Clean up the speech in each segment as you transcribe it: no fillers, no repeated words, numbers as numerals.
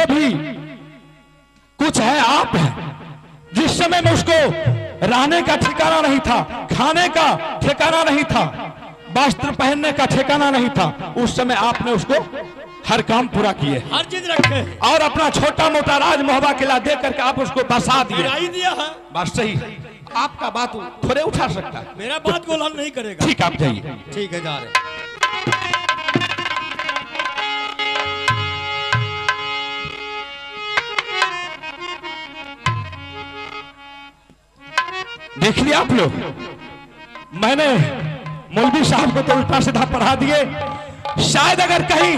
भी कुछ है आप हैं। जिस समय में उसको रहने का ठिकाना नहीं था, खाने का ठिकाना नहीं था, वस्त्र पहनने का ठिकाना नहीं था, उस समय आपने उसको हर काम पूरा किए, हर चीज रखे और अपना छोटा मोटा राज महोबा किला दे करके आप उसको बसा दिए। दिया है। बात सही, आपका बात थोड़े उठा सकता है, मेरा बात को हल नहीं करेगा। ठीक, आप जाइए। ठीक है, जा रहे। देख लिया आप लोग, मैंने मौलवी साहब को तो उल्टा सीधा पढ़ा दिए। शायद अगर कहीं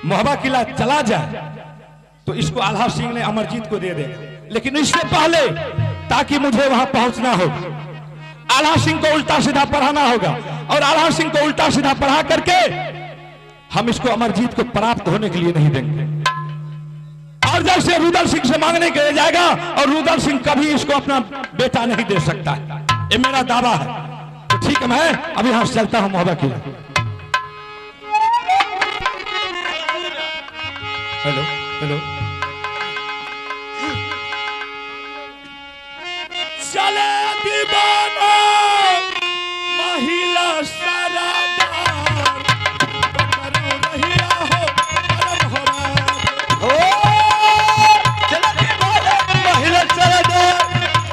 महोबा किला चला जाए तो इसको आल्हा सिंह ने अमरजीत को दे देगा, लेकिन इससे पहले ताकि मुझे वहां पहुंचना होगा, आल्हा सिंह को उल्टा सीधा पढ़ाना होगा और आल्हा सिंह को उल्टा सीधा पढ़ा करके हम इसको अमरजीत को प्राप्त होने के लिए नहीं देंगे। और जैसे रुदल सिंह से मांगने के लिए जाएगा और रुदल सिंह कभी इसको अपना बेटा नहीं दे सकता है, ये मेरा दावा है। तो ठीक है, मैं अभी यहां से चलता हूं महोबा किला। हेलो हेलो, चले दीवाना महिला सरादार पकड़ो रहिया हो परम हो। चले दीवाना महिला सरादार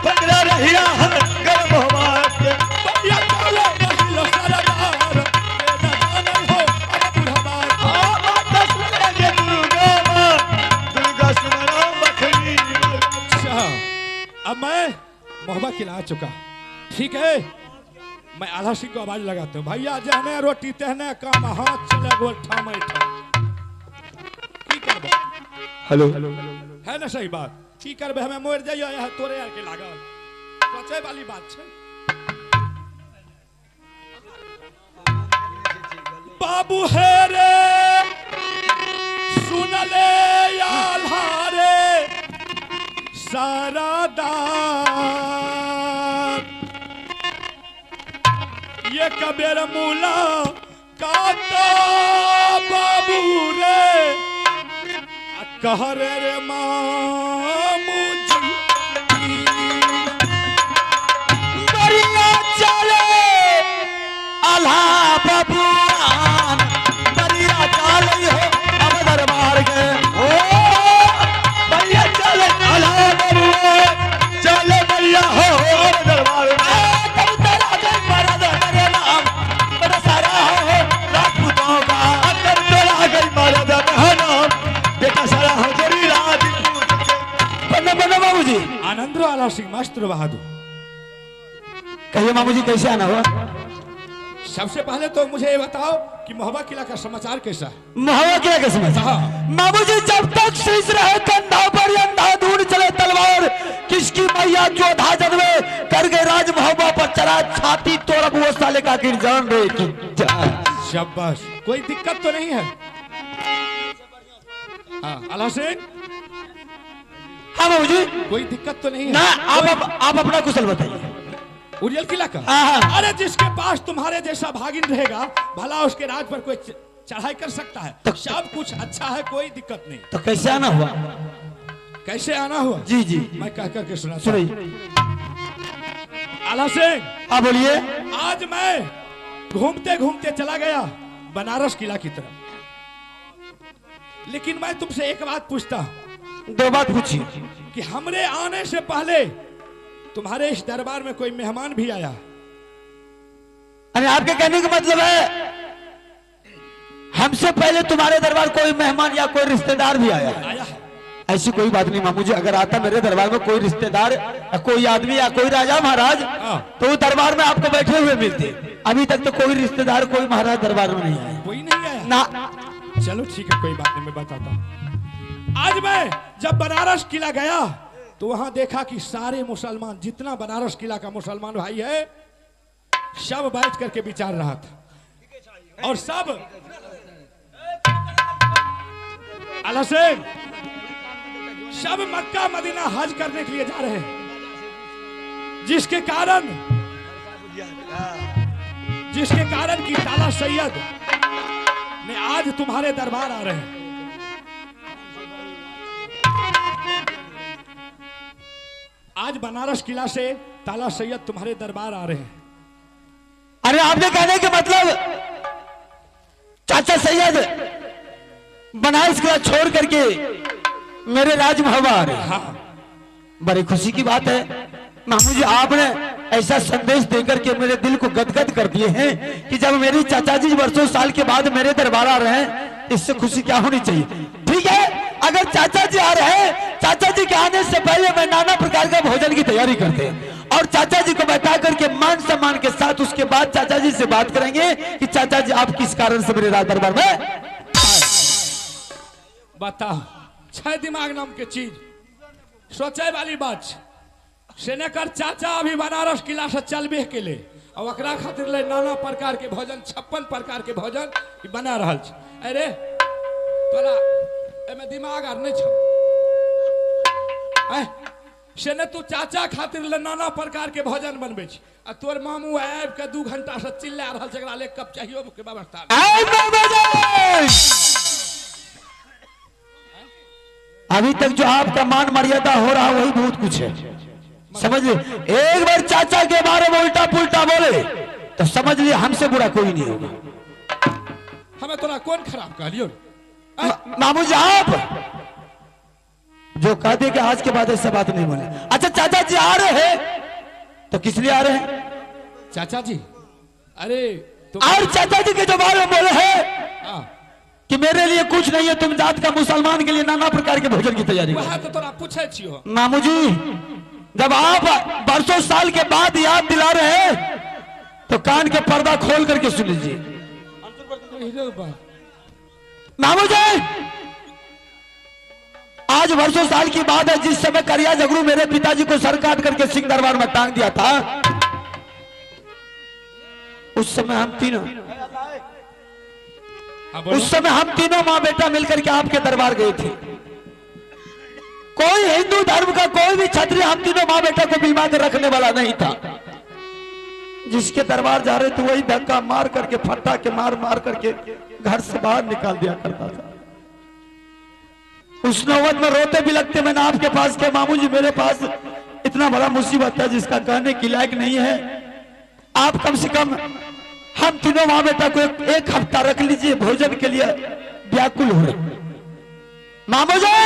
पकड़ा रहिया हो गर्म हवा। या चले महिला सरादार तेरा जानन हो अब हवा। दुर्गा मां दुर्गा सुमरा मखनी। अच्छा, अब मैं महोबा किला आ चुका। ठीक है, मैं आल्हा सिंह को आवाज लगाता हूँ, भैया जहने रोटी तहने काम हाथ चले गोल ठाम ठाम। की करबे? हेलो है ना सही बात? की करबे, हमें मर जाइयो यहाँ तोरे यार के लागल सोचे वाली बात छे। बाबू हे रे सुन ले आल्हा रे सारादार, ये कबीर मूला काता बाबू रे कह रे रे मामू जी। बरिया चले आल्हा बबुआन, बरिया चले हो अब दरबार के। ओ बरिया चले आल्हा बबुआन, चले बरिया हो अब दरबार में। तब तेरा गई मरद मेरे नाम बड़ा सारा हो राजपूतों का। तब तेरा गई मरद मेरे नाम बेटा सारा हो जरी राजपूत के। बन्ना बन्ना बाबूजी। आनंद रो आल्हा सिंह मास्टर बहादुर। कहिए मामूजी कैसे आना हुआ? सबसे पहले तो मुझे ये बताओ कि महोबा किला का समाचार कैसा है? महोबा किला का समाचार? हाँ। मामूजी जब तक शीश रहे कंधा पर अंधा धूल चले तलवार, किसकी मैया जोधा जदवे कर गए राज महोबा पर चला छाती तोड़ब वो साले का गिर जान रे की जान। शाबाश, कोई दिक्कत तो नहीं है? हाँ आल्हा सिंह। हाँ मामूजी कोई दिक्कत तो नहीं है ना? आप अपना कुशल बताइए। उरियल किला का? अरे जिसके पास तुम्हारे जैसा भागिन रहेगा भला उसके राज पर कोई चढ़ाई कर सकता है। तो सब कुछ अच्छा है, कोई दिक्कत नहीं। तो कैसे आना हुआ? कैसे आना हुआ? जी जी मैं कह करके सुना। सुनिए आल्हा सिंह। हाँ बोलिए। आज मैं घूमते घूमते चला गया बनारस किला की तरफ, लेकिन मैं तुमसे एक बात पूछता हूँ। दो बात पूछिए। कि हमरे आने से पहले तुम्हारे इस दरबार में कोई मेहमान भी आया? अरे आपके कहने का मतलब है हमसे पहले तुम्हारे दरबार कोई मेहमान या कोई रिश्तेदार भी आया? आया है। ऐसी कोई बात नहीं मामू जी, अगर आता मेरे दरबार में कोई रिश्तेदार या कोई आदमी या कोई राजा महाराज तो वो दरबार में आपको बैठे हुए मिलते। अभी तक तो कोई रिश्तेदार कोई महाराज दरबार में नहीं आया। कोई नहीं आया ना? चलो ठीक है, कोई बात नहीं, मैं बताता हूँ। आज मैं जब बनारस किला गया तो वहां देखा कि सारे मुसलमान, जितना बनारस किला का मुसलमान भाई है, सब बैठ करके विचार रहा था और सब आल्हा सिंह सब मक्का मदीना हज करने के लिए जा रहे हैं, जिसके कारण की ताला सैयद ने आज तुम्हारे दरबार आ रहे हैं। आज बनारस किला से ताला सैयद तुम्हारे दरबार आ रहे हैं। अरे आपने कहने के मतलब चाचा सैयद बनारस किला छोड़ करके मेरे राज महोबा आ रहे हैं। हाँ, बड़ी खुशी की बात है मामू जी, आपने ऐसा संदेश देकर के मेरे दिल को गदगद कर दिए हैं कि जब मेरी चाचा जी वर्षों साल के बाद मेरे दरबार आ रहे हैं, इससे खुशी क्या होनी चाहिए। ठीक है, अगर चाचा जी आ रहे हैं, चाचा जी के आने से पहले मैं नाना प्रकार का भोजन की तैयारी करते हैं और चाचा जी को बैठा करके मान सम्मान के साथ उसके बाद चाचा जी से बात करेंगे कि चाचा जी आप किस कारण से मेरे राज दरबार में। बताओ, छह दिमाग नाम के चीज सोचे वाली बात सेनेकर चाचा अभी बनारस किला से चलबे के ले और ओकरा खातिर ले नाना प्रकार के भोजन, 56 प्रकार के भोजन बना रहल छै। अरे तोरा एमे दिमाग आर नहीं छौ? सेने तू चाचा खातिर ले नाना प्रकार के भोजन बनबै छी आ तोर मामू आबि के 2 घंटा से चिल्ला रहल छै, एकरा ले कप चाहियो के व्यवस्था। अभी तक जो आपका मान मर्यादा हो रहा वही बहुत कुछ है, समझ ली। एक बार चाचा के बारे में उल्टा पुल्टा बोले तो समझ लिए हमसे बुरा कोई नहीं होगा। हमें तोरा कौन खराब कहलियो? मामू जी आप जो कह दे कि आज के बाद ऐसा बात नहीं बोले। अच्छा चाचा जी आ रहे हैं तो किस लिए आ रहे हैं चाचा जी? अरे तो और चाचा जी के जो बारे में बोले हैं कि मेरे लिए कुछ नहीं है, तुम जात का मुसलमान के लिए नाना प्रकार के भोजन की तैयारी करो। तो तोरा पूछे छियो मामू जी, जब आप बरसों साल के बाद याद दिला रहे हैं तो कान के पर्दा खोल करके सुन लीजिए। मामू जी आज वर्षों साल की बात है, जिस समय करिया झगड़ू मेरे पिताजी को सर काट करके सिंह दरबार में टांग दिया था, उस समय हम तीनों मां बेटा मिलकर के आपके दरबार गए थे। कोई हिंदू धर्म का कोई भी क्षत्रिय हम तीनों मां बेटा को बीमा कर रखने वाला नहीं था। जिसके दरबार जा रहे थे वही धक्का मार करके, फट्टा के मार मार करके घर से बाहर निकाल दिया करता था। उस नौबत में रोते भी लगते मैंने आपके पास के मामू जी मेरे पास इतना बड़ा मुसीबत है जिसका कहने की लायक नहीं है, आप कम से कम हम तीनों माँ बेटा को एक हफ्ता रख लीजिए, भोजन के लिए व्याकुल हो रहे। मामू जी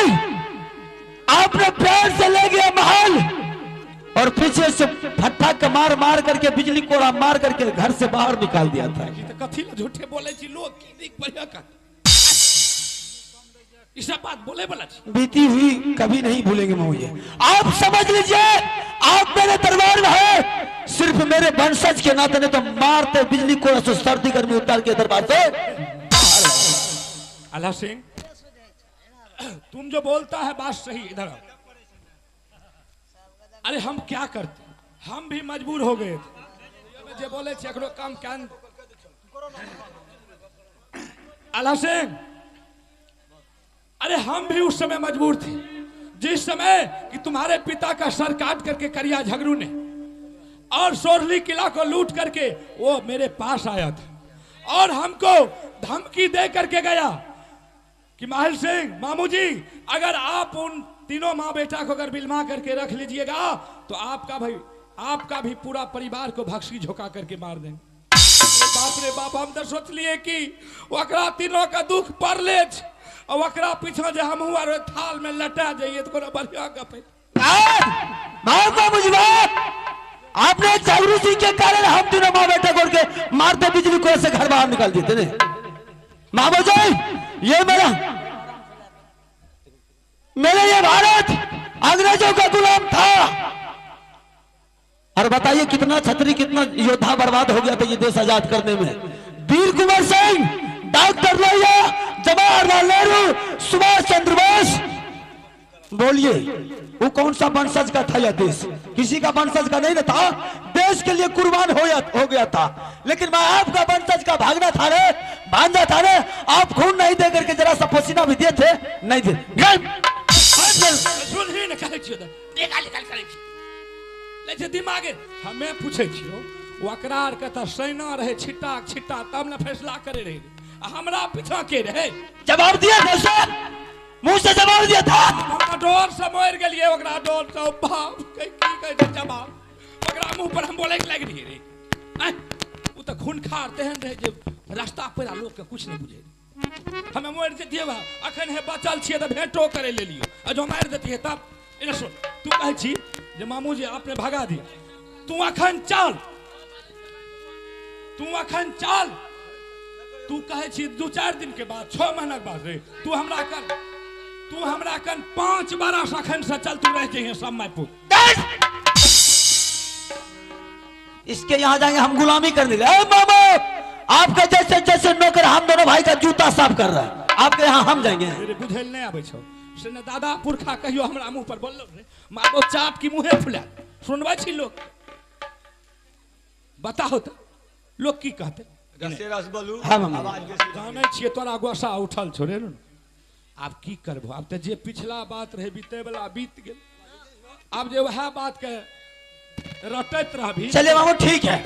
आपने प्यार से ले गया महल और पीछे से फट्टा के मार मार करके, बिजली कोड़ा मार करके घर से बाहर निकाल दिया था। कथी झूठे बोले छी लोग की देख बढ़िया का ई सब बात बोले वाला छी। बीती हुई कभी नहीं भूलेंगे मामू जी। आप समझ लीजिए आप मेरे दरबार में है, सिर्फ मेरे वंशज के नाते ने तो मारते बिजली कोड़ा से सर्दी गर्मी उतार के दरबार से। अल्लाह सिंह तुम जो बोलता है बात सही, इधर आओ। अरे हम क्या करते, हम भी मजबूर हो गए थे। जे बोले छे काम क्या। अल्लाह सिंह अरे हम भी उस समय मजबूर थे जिस समय कि तुम्हारे पिता का सर काट करके करिया झगड़ू ने और सोरली किला को लूट करके वो मेरे पास आया था और हमको धमकी दे करके गया कि माहिल सिंह मामू जी अगर आप उन तीनों माँ बेटा को अगर बिलमा करके रख लीजिएगा तो आपका भी पूरा परिवार को भक्षी झोंका करके मार देंगे। बाप रे बाप, हम तो सोच लिए कि ओकरा तीनों का दुख पर ले और ओकरा पीछा जे हम हुआ थाल में लटा जाइए तो कोनो बढ़िया गप है। आपने झगड़ू सिंह के कारण हम तीनों माँ बेटा को के मारते बिजली को ऐसे घर बाहर निकाल देते थे। मामू जी ये मेरे ये भारत अंग्रेजों का गुलाम था और बताइए कितना छत्री कितना योद्धा बर्बाद हो गया था ये देश आजाद करने में। वीर कुंवर सिंह, डॉक्टर लोहिया, जवाहरलाल नेहरू, सुभाष चंद्र बोस, बोलिए वो कौन सा वंशज का था यह देश? किसी का वंशज का नहीं ना था, देश के लिए कुर्बान हो गया था। लेकिन मैं आपका वंशज का भागना था रे, भांजा था रे, आप खून नहीं दे करके जरा सा पसीना भी दिए थे नहीं दे। दिमाग हमें पूछे छियो ओकरा के त सेना रहे छिट्टा छिट्टा तब न फैसला करे रहे, हमरा पीछा के रहे। जवाब दिया था सर, मुंह से जवाब दिया था। हमरा डर से मरि गेलियै, ओकरा डर से बाप के की कहै छै जवाब, ओकरा मुंह पर हम बोलै लागि रहियै रे। आँय, ओ तऽ खूनखार तेहन रहै जे रास्ता पेरा लोकके कुछ नहि बुझै। हमे मरि जतियै बा, अखन हे बचल छियै तऽ भेंटो करै लेलियो, आ जो मारि देतियै तब। एने सुन, तू कहै छी जे मामूजी आपने भगा दिया, तू अखन चल, तू अखन चल, तू कहै छी 2-4 दिन के बाद, 6 महीना के बाद रे, तू हमरा कर, तू हमरा कन 5 बरस अखन से चल, तू रह जइहे सब my पुत। इसके यहाँ जाएंगे हम गुलामी करने के लिए। ए मामा, आपके जैसे जैसे नौकर हम दोनों भाई का जूता साफ कर रहा है, आपके यहाँ हम जाएंगे। रे बुझल नहीं आबै छौ से ने दादा पुरखा कहियो हमरा मुंह पर बोललो रे, मारो चाट की मुंहे फुला सुनबै छी लोग। बताहो तो लोग की कहते? रसे रस बोलू। हाँ मामा। जानै छियै तोरा गोसा उठल छौ रे, आब की करबो? आब तऽ जे पिछला बात रहे बीते वाला बीत गेल, आब जे वएह बात के रटैत रहबी। चलिए मामू ठीक है,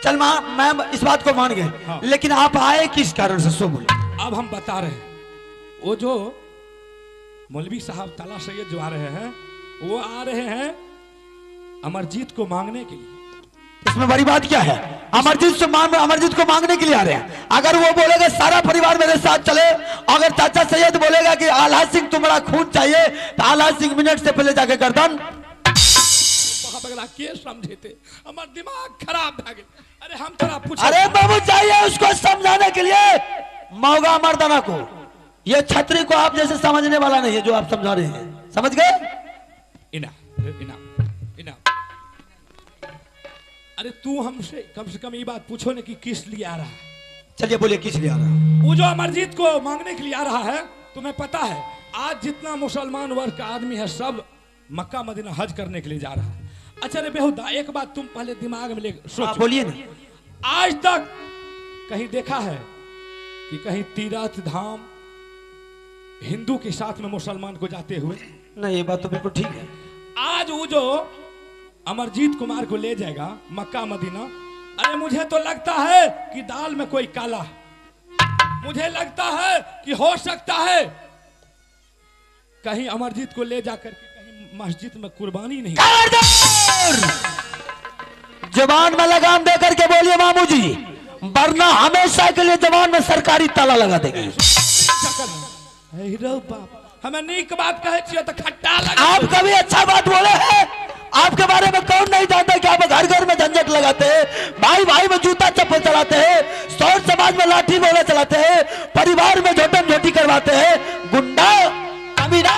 चल माँ मैं इस बात को मान गए। हाँ। लेकिन आप आए किस कारण से सो बोले? अब हम बता रहे हैं, वो जो मौलवी साहब ताला सैयद जो आ रहे हैं, वो आ रहे हैं अमरजीत को मांगने के लिए। इसमें बड़ी बात क्या है? अमरजीत से मांग, अमरजीत को मांगने के लिए आ रहे हैं। अगर वो बोलेगा सारा परिवार मेरे साथ चले, अगर चाचा सैयद बोलेगा कि आल्हा सिंह तुम्हारा खून चाहिए, तो आल्हा सिंह मिनट से पहले जाके गर्दन। के समझेते, हमार दिमाग खराब भए गेल। अरे हम तोरा पूछ, अरे बाबू चाहिए उसको समझाने के लिए मौगा मर्दाना को, ये छतरी को आप जैसे समझने वाला नहीं है जो आप समझा रहे हैं, समझ गए? इना इना इना, अरे तू हमसे कम से कम ये बात पूछो ना कि किस लिए आ रहा है। चलिए बोलिए किस लिए आ रहा है? वो जो अमरजीत को मांगने के लिए आ रहा है, तुम्हें पता है आज जितना मुसलमान वर्ग का आदमी है सब मक्का मदीना हज करने के लिए जा रहा है। अच्छा रे बेहुदा, एक बात तुम पहले दिमाग में ले सोचो। बोलिए ना। आज तक कहीं देखा है कि कहीं तीर्थ धाम हिंदू के साथ में मुसलमान को जाते हुए? नहीं, ये बात तो बिल्कुल ठीक है। आज वो जो अमरजीत कुमार को ले जाएगा मक्का मदीना, अरे मुझे तो लगता है कि दाल में कोई काला है, मुझे लगता है कि हो सकता है कहीं अमरजीत को ले जाकर के कहीं मस्जिद में कुर्बानी नहीं। जबान में लगाम दे करके बोलिए मामू जी, वरना हमेशा के लिए जबान में सरकारी ताला लगा देंगे। हमें नीक बात कहे छियै तो खट्टा लगा। आप कभी अच्छा बात बोले हैं? आपके बारे में कौन नहीं जानता कि आप घर घर में झंझट लगाते हैं, भाई भाई में जूता चप्पल चलाते हैं, सौर समाज में लाठी बोला चलाते हैं, परिवार में झोटम झोटी करवाते हैं, गुंडा कमीना।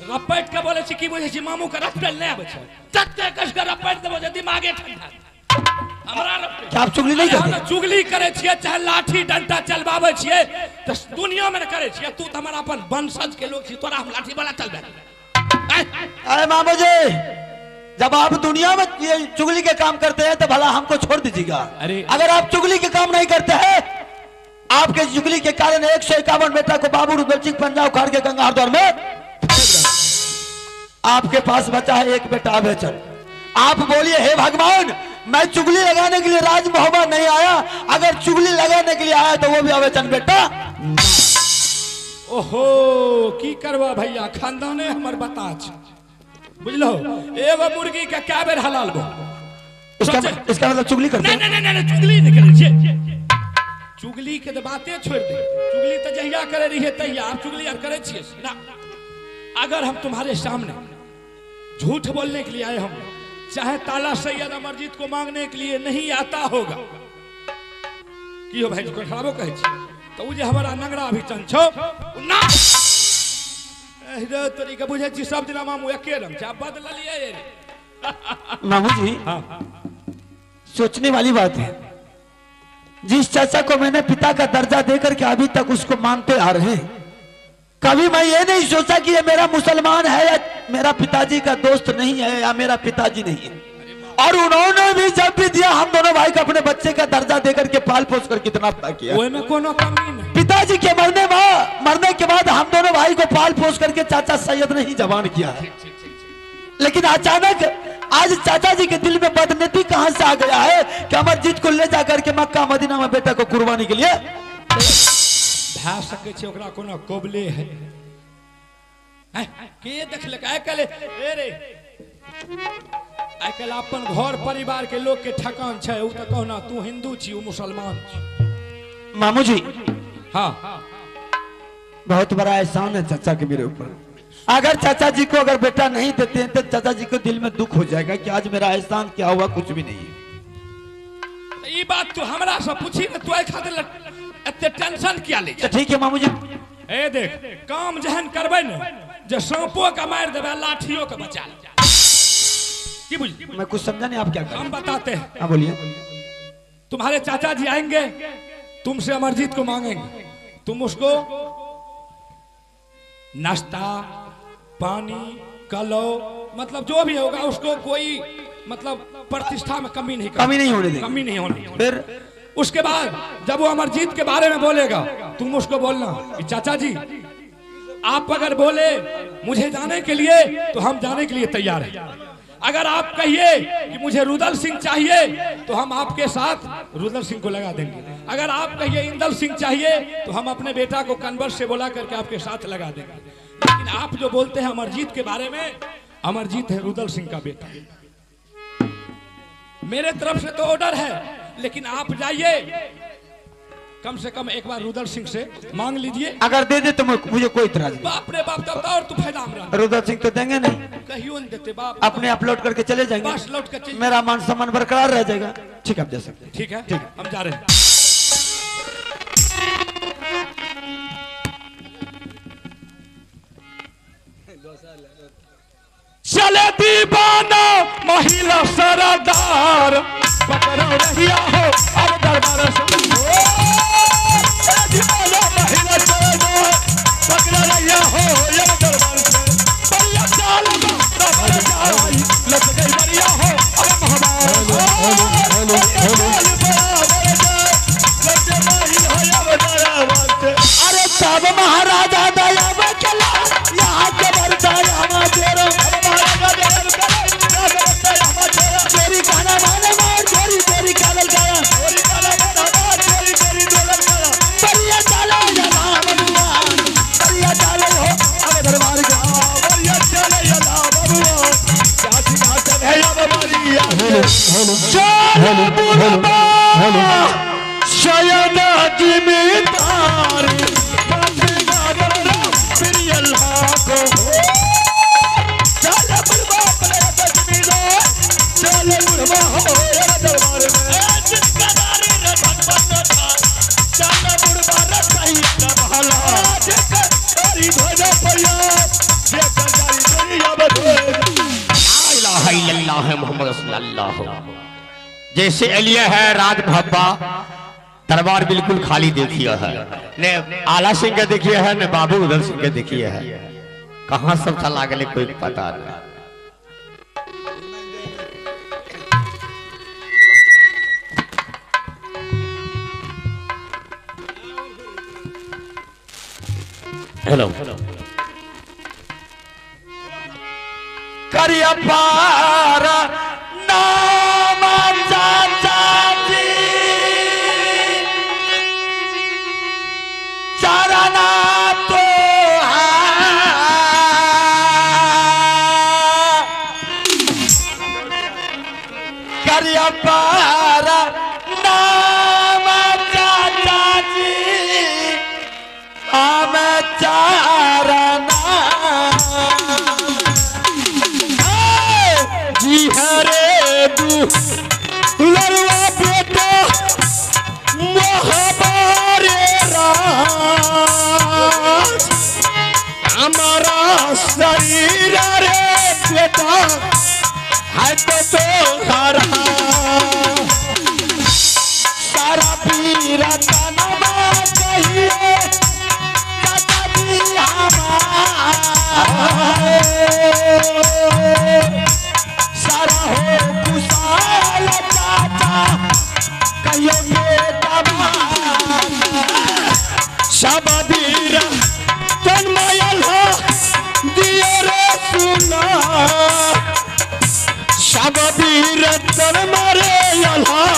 रपट के बोले छी की बुझे छी मामू के रपटल नहीं आबै छै, तत्ते कस के रपट देबो जे दिमागे ठंडा। हमरा क्या आप चुगली नहीं करते? हम चुगली करे छियै चाहे लाठी डंडा चलबाबै छियै त दुनिया में करे छियै। तू त हमरा अपन वंशज के लोग छी, तोरा हम लाठी वाला चलबे। अरे मामू जी, जब आप दुनिया में ये चुगली के काम करते हैं तो भला हमको छोड़ दीजिएगा। अरे अगर आप चुगली के काम नहीं करते हैं, आपके चुगली के कारण 151 बेटा को बाबू रुद्र सिंह पंजाब उखाड़ के गंगा हरिद्वार में, आपके पास बचा है एक बेटा अभयचंद। आप बोलिए हे भगवान, मैं चुगली लगाने के लिए राज महोबा नहीं आया, अगर चुगली लगाने के लिए आया तो वो भी अभयचंद बेटा। ओहो की करवा भैया, खानदाने हमर बता छ बुझलो, एगो मुर्गी के कै बेर हलाल भो। इसका मतलब चुगली करते? नहीं नहीं नहीं, चुगली नहीं करे छियै। चुगली के तो बातें छोड़ दे, चुगली तो जहिया करे रहिए तहिया, आप चुगली यार करे छियै ना। अगर हम तुम्हारे सामने झूठ बोलने के लिए आए हम, चाहे ताला सैयद अमरजीत को मांगने के लिए नहीं आता होगा की हो भाई कोई खराबो कहे छी तो उ जे हमारा नंगरा अभी चंछो ना एहरे तरीका बुझे छी सब दिना मामू एके रंग छै, बदललिए रे मामू जी। हां, सोचने वाली बात है, जिस चाचा को मैंने पिता का दर्जा देकर के अभी तक उसको मानते आ रहे हैं, कभी मैं ये नहीं सोचा कि ये मेरा मुसलमान है या मेरा पिताजी का दोस्त नहीं है या मेरा पिताजी नहीं है। और उन्होंने भी जब भी दिया, हम दोनों भाई को अपने बच्चे का दर्जा देकर के पाल पोस कर कितना बड़ा किया। में कोनो कमी नहीं। पिताजी के मरने के बाद हम दोनों भाई को पाल पोस करके चाचा सैयद ने ही जवान किया है। लेकिन अचानक आज चाचा जी के दिल में बदनीति कहां से आ गया है कि अमरजीत को ले जाकर के मक्का मदीना में बेटा को कुर्बानी के लिए भए सकै छै ओकरा कोनो कबले है, के देखलक आइ काल्हि? ए रे, आइ काल्हि अपन घर परिवार के लोग के ठकान छै, उ त कहना तू हिंदू छी उ मुसलमान छी। मामू जी हाँ, बहुत बड़ा एहसान है चाचा के मेरे ऊपर। अगर चाचा जी को अगर बेटा नहीं देते हैं तो चाचा जी को दिल में दुख हो जाएगा कि आज मेरा एहसान क्या हुआ, कुछ भी नहीं है। ये बात तू हमरा से पूछी ना, तू खातिर एते टेंशन किया ले? तो ठीक है मामू जी। ए देख, काम जहन करबै ने जे सांपो के मार देबै लाठियों के बचा ले। की बुझ? मैं कुछ समझा नहीं, आप क्या कर? हम बताते हैं। हाँ बोलिए। तुम्हारे चाचा जी आएंगे, तुमसे अमरजीत को मांगेंगे, तुम उसको नाश्ता पानी कलो मतलब जो भी होगा उसको कोई मतलब प्रतिष्ठा में कमी नहीं, कमी नहीं होने देंगे, कमी नहीं होने। फिर उसके बाद जब वो अमरजीत के बारे में बोलेगा तुम उसको बोलना कि चाचा जी आप अगर बोले मुझे जाने के लिए तो हम जाने के लिए तैयार हैं। अगर आप कहिए कि मुझे रुदल सिंह चाहिए तो हम आपके साथ रुदल सिंह को लगा देंगे। अगर आप कहिए इंदल सिंह चाहिए तो हम अपने बेटा को कन्वर्स से बोला करके आपके साथ लगा देंगे। लेकिन आप जो बोलते हैं अमरजीत के बारे में, अमरजीत है रुदल सिंह का बेटा, मेरे तरफ से तो ऑर्डर है, लेकिन आप जाइए कम से कम एक बार रुदल सिंह से मांग लीजिए। अगर दे दे तो मुझे कोई इतराज नहीं। बाप रे बाप, तब तो और तू फायदा हमरा। रुदल सिंह तो देंगे नहीं, कहियो नहीं देते बाप, अपने आप लौट करके चले जाएंगे, बस लौट कर चले। मेरा मान सम्मान बरकरार रह जाएगा। ठीक है, आप जा सकते हैं। ठीक है, ठीक है, हम जा रहे हैं। चले दीवाना महिला सरदार पकड़ो रहिया हो अब दरबार से। दीवाना महिला सरदार पकड़ो रहिया हो अब दरबार से। बढ़िया चाल दरबार जाई लग गई बढ़िया हो अब अरे सब महाराजा दया बचला यहाँ जबरदस्त हमारे चोरी गाना माने मार चोरी चोरी कागल गाया चोरी काला मार चोरी चोरी डोलर गाया बढ़िया चाला जला बबुआ बढ़िया चाले हो अब दरबार का बढ़िया चाले जला बबुआ क्या सिंहासन है अब बढ़िया चलो बुलबा शयन जिम्मेदार फिर अल्लाह को चले बुलबा चले बुलबा हो दरबार में जिसका दारी रे भगवान था चले बुलबा रे सही भाला जेकर दारी ध्वजा परिया जेकर दारी दुनिया बदले। ला इलाहा इल्लल्लाह मोहम्मद रसूलुल्लाह। जैसे एलिया है राज भब्बा दरबार बिल्कुल खाली देखिए है, ने आला सिंह के देखिए है ने बाबू उधर सिंह के देखिए है, कहाँ सब चला गए कोई पता नहीं। हेलो करिया पारा नाम चाचा जी चरना तो करिया पारा नाम चाचा जी हम चरना जी हरे दू लड़वा बेटा मोहबारे राज हमारा शरीर रे बेटा है तो तोहरा सारा पीरा तनमा कहिए चाचा जी हमारे सारा हो कुशाल चाचा कहियो बेटा शाबादीरा तन्मयल हो दियो रे सुना शाबादीरा तन्मरे अल्लाह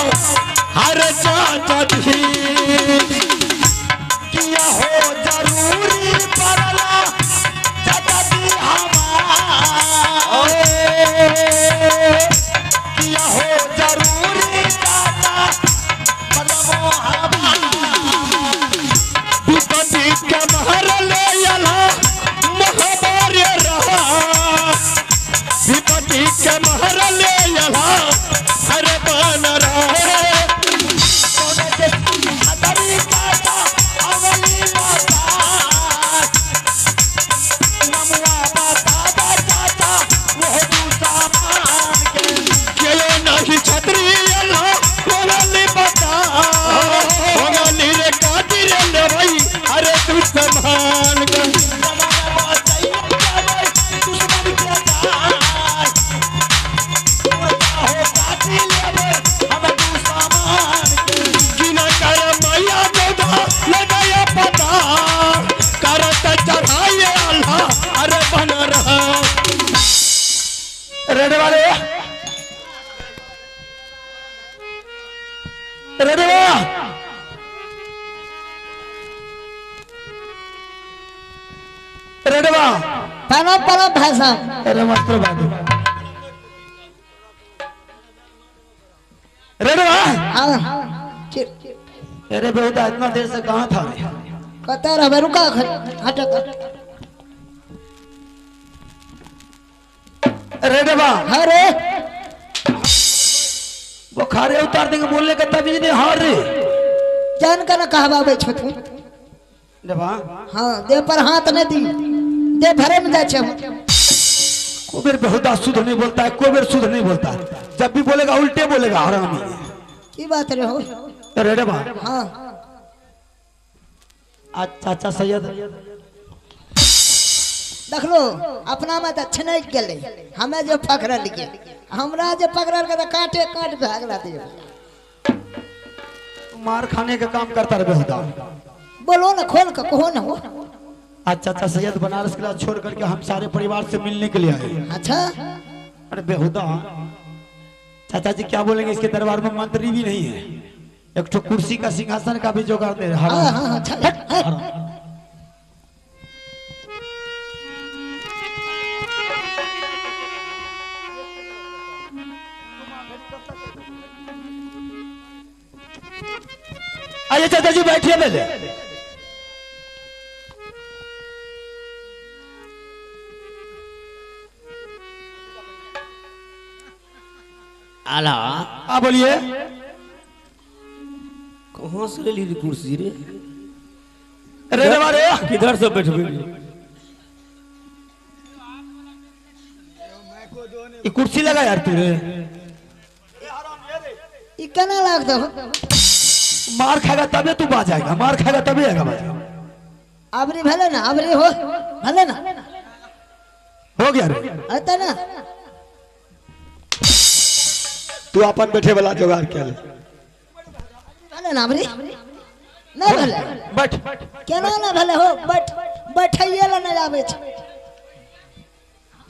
हर चाचा जी किया हो जरूरी पड़ला चाचा जी रेडे वाले रेडे रेडवा प्रणाम प्रणाम भाई साहब। अरे मास्टर बाबू रेडवा। हाँ अरे बेटा इतना देर से कहाँ था? कतऽ रहबै, रुका हट। रेडवा अरे बुखारे उतार देंगे, बोलने का तमीज नहीं। हार रे जान कर न कहबाबै छथुन। हाँ देह पर हाथ नहीं दी, देह भरे में जाए छे। को बेर बहुता शुद्ध नहीं बोलता है, को बेर शुद्ध नहीं बोलता है, जब भी बोलेगा उल्टे बोलेगा हरामी। की बात रे हो रेडवा? हाँ आज चाचा सैयद देखलो अपना में तो छनक गेलै, हमें जे पकड़ल के हमरा जे पकड़ल के तो काटे काट भागला दियो। मार खाने का काम करता रहे बहुता। बोलो ना खोल के कहो ना हो। आज चाचा सैयद बनारस किला छोड़ करके हम सारे परिवार से मिलने के लिए आए। अच्छा। अरे बेहुदा चाचा जी क्या बोलेंगे, इसके दरबार में मंत्री भी नहीं है, एक तो कुर्सी का सिंहासन का भी जुगाड़ दे रहा। हाँ, अच्छा। आइए चाचा जी बैठिए पहले। आला आप बोलिए। कहाँ से ले ली कुर्सी रे? रे किधर से बैठबे? ये कुर्सी लगा यार तू रे। ई केना लागतो? मार खाएगा तबे तू बाज आएगा, मार खाएगा तबे आएगा बाज। आबरी भले ना, आबरी हो भले ना, हो गया रे। आता ना तू अपन बैठे वाला जुगाड़ के ले। भले ना आबरी ना भले बैठ केना ना भले हो, बैठ बैठैये ला ना आबै छै,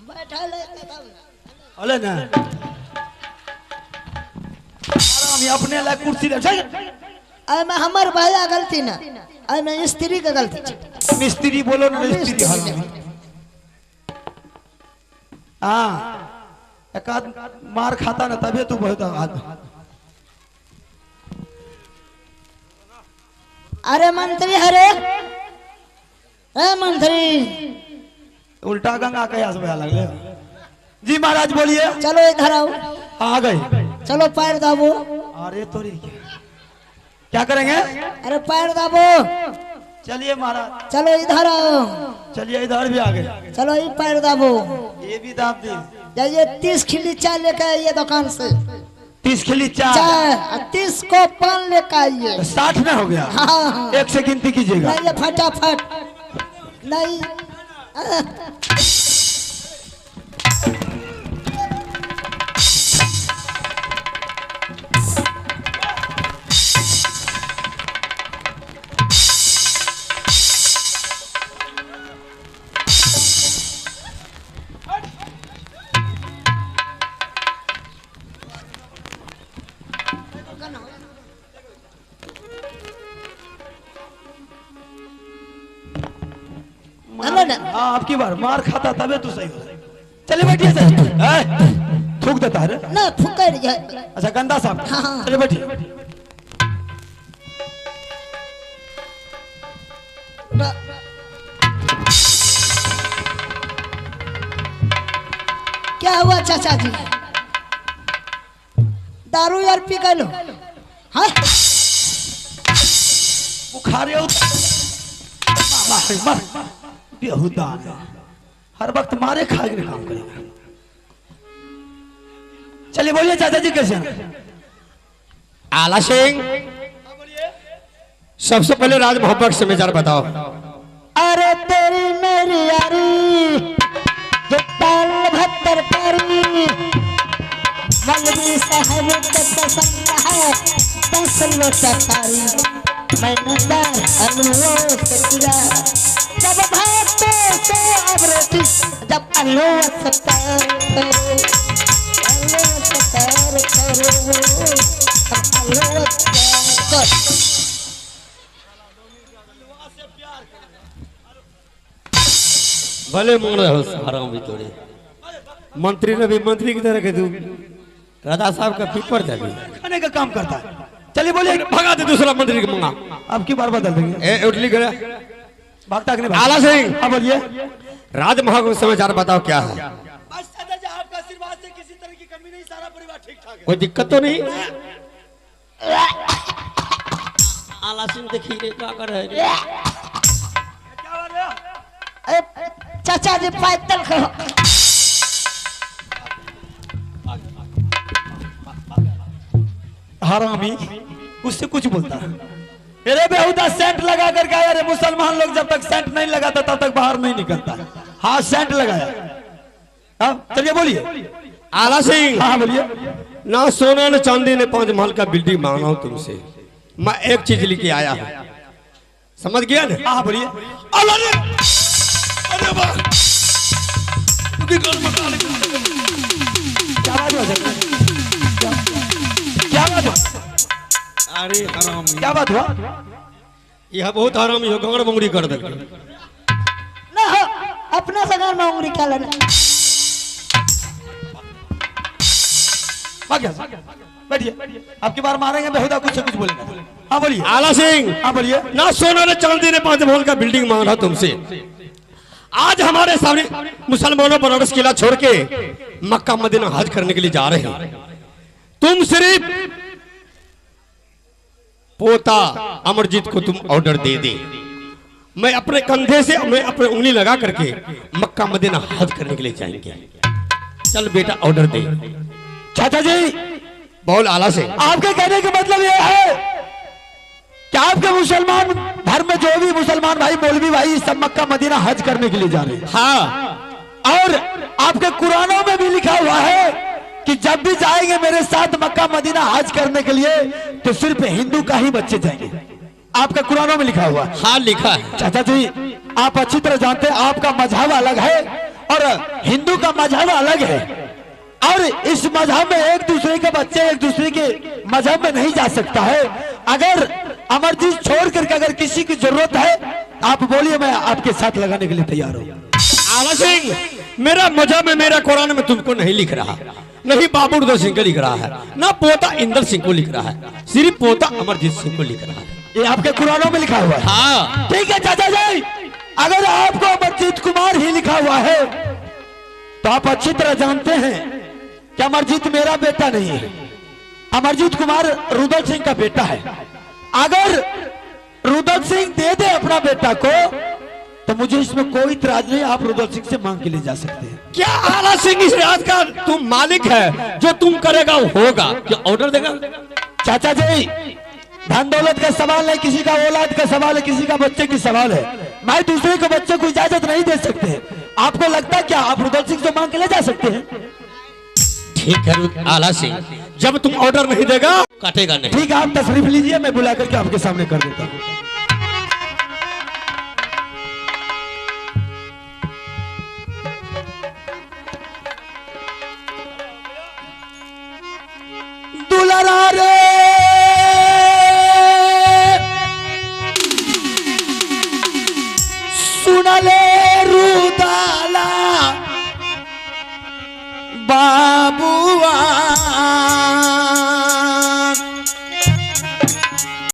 बैठै ले तब ना। अले ना आराम अपने ला कुर्सी दे छै। एमे हमर भैया गलती ना, एमे स्त्री के गलती छै। मिस्त्री बोलो ना, मिस्त्री हरामी। हां एक आध मार खाता ना तबे तू बहुत आदमी। अरे मंत्री, अरे ए मंत्री, उल्टा गंगा कयास भया लगले। जी महाराज बोलिए। चलो इधर आओ। आ गए। चलो पैर दाबो। अरे तोरी क्या करेंगे? अरे पैर दाबो। चलिए महाराज। चलो इधर आओ। चलिए इधर भी आ गए। चलो ये पैर दाबो। ये भी दाब दी। जाइए 30 खिली चाय लेकर आइए दुकान से। 30 खिली चाय, 30 को पान लेकर आइए। 60 ना हो गया। हाँ हाँ। एक से गिनती कीजिएगा। नहीं फटाफट नहीं। हाँ आपकी बार मार खाता तबे तू सही हो। चलिए बैठिए सर। थूक देता है ना, फूक रही है। अच्छा गंदा साहब। हाँ। चलिए बैठिए। क्या हुआ चाचा जी? दारू यार पी गए? हाँ बुखारे बेहुदा हर वक्त मारे खा के काम करेगा। चलिए बोलिए चाचा जी कैसे हैं? आला सिंह, सबसे पहले राज मोहब्बत समाचार बताओ। अरे तेरी मेरी यारी जो ताल भत्तर करी, मौलवी साहब के पसंद है 10 लोटा तारी। मैंने अल्लाह से किया जब भाते से अब रोटी, जब अल्लाह से। पकड़। भले मोड़ हो हराम भी तोरे मंत्री ने भी मंत्री की तरह के तू राजा साहब का पीपर दे खाने का काम करता है। चलिए बोलिए, भगा दे दूसरा मंत्री को मंगा। अब की बार बदल देंगे। ए उठली करे भागता कि नहीं? आला सिंह। हाँ बोलिए। राजमहल को समाचार बताओ क्या है? बस चाचा जी आपका आशीर्वाद से किसी तरह की कमी नहीं, सारा परिवार ठीक ठाक है, कोई दिक्कत तो नहीं? आला सिंह देखी रे क्या कर रहे है? अरे चाचा जी पैदल करो। हरामी उससे कुछ बोलता है। अरे बेहुदा सेंट लगा करके आया रे। मुसलमान लोग जब तक सेंट नहीं लगाता तब तक बाहर नहीं निकलता। हाँ सेंट लगाया। हाँ चलिए बोलिए। आला सिंह। हाँ बोलिए। ना सोना न चांदी ने 5 महल का बिल्डिंग मांगा हूं तुमसे, मैं एक चीज लेके आया हूँ, समझ गया ना? हाँ बोलिए। अरे वाह, क्या बात हुआ? क्या बात हुआ? अरे हरामी क्या बात हुआ? यह बहुत हरामी हो, गंगड़ बंगड़ी कर दे ना हो, अपना सगार में उंगली क्या लेना। भाग गया, बैठिए। आपकी बार मारेंगे बेहुदा कुछ से कुछ बोलेगा। हाँ बोलिए। आला सिंह। हाँ बोलिए। ना सोना ने चांदी ने 5 महल का बिल्डिंग मांग रहा तुमसे। आज हमारे सामने मुसलमानों बनारस किला छोड़ के मक्का मदीना हज करने के लिए जा रहे हैं। तुम सिर्फ पोता अमरजीत को तुम ऑर्डर दे दे, मैं अपने कंधे से मैं अपने उंगली लगा करके मक्का मदीना हज करने के लिए जाएंगे। चल बेटा ऑर्डर दे। चाचा जी बोल। आला से आपके कहने का मतलब यह है कि आपके मुसलमान धर्म में जो भी मुसलमान भाई मौलवी भाई सब मक्का मदीना हज करने के लिए जा रहे हैं। हाँ, और आपके कुरानों में भी लिखा हुआ है कि जब भी जाएंगे मेरे साथ मक्का मदीना हज करने के लिए तो सिर्फ हिंदू का ही बच्चे जाएंगे। आपका कुरानों में लिखा हुआ है। हाँ लिखा है। चाचा जी आप अच्छी तरह जानते हैं आपका मजहब अलग है और हिंदू का मजहब अलग है, और इस मजहब में एक दूसरे के बच्चे एक दूसरे के मजहब में नहीं जा सकता है। अगर अमरजीत छोड़ करके अगर किसी की जरूरत है आप बोलिए, मैं आपके साथ लगाने के लिए तैयार हूँ। आला सिंह मेरा मजहब में मेरा कुरान में तुमको नहीं लिख रहा, नहीं बाबू उदय सिंह को लिख रहा है, ना पोता इंदर सिंह को लिख रहा है, सिर्फ पोता अमरजीत सिंह को लिख रहा है। ये आपके कुरानों में लिखा हुआ है। हाँ ठीक है चाचा जी, अगर आपको अमरजीत कुमार ही लिखा हुआ है तो आप अच्छी तरह जानते हैं कि अमरजीत मेरा बेटा नहीं है, अमरजीत कुमार रुदल सिंह का बेटा है। अगर रुदल सिंह दे दे अपना बेटा को तो मुझे इसमें कोई इतराज नहीं, आप रुदल सिंह से मांग के ले जा सकते हैं। क्या आला सिंह इस राज का तुम मालिक है, जो तुम करेगा वो होगा। क्या ऑर्डर देगा? चाचा जी धन दौलत का सवाल नहीं, किसी का औलाद का सवाल है, किसी का बच्चे की सवाल है। मैं दूसरे के बच्चे को इजाजत नहीं दे सकते। आपको लगता है क्या आप रुदल सिंह से मांग के ले जा सकते हैं? ठीक है आला सिंह, जब तुम ऑर्डर नहीं देगा काटेगा नहीं। ठीक है आप तशरीफ लीजिए, मैं बुला करके आपके सामने कर देता हूँ। दुलारा रे सुनले रुदाला बाबुआ,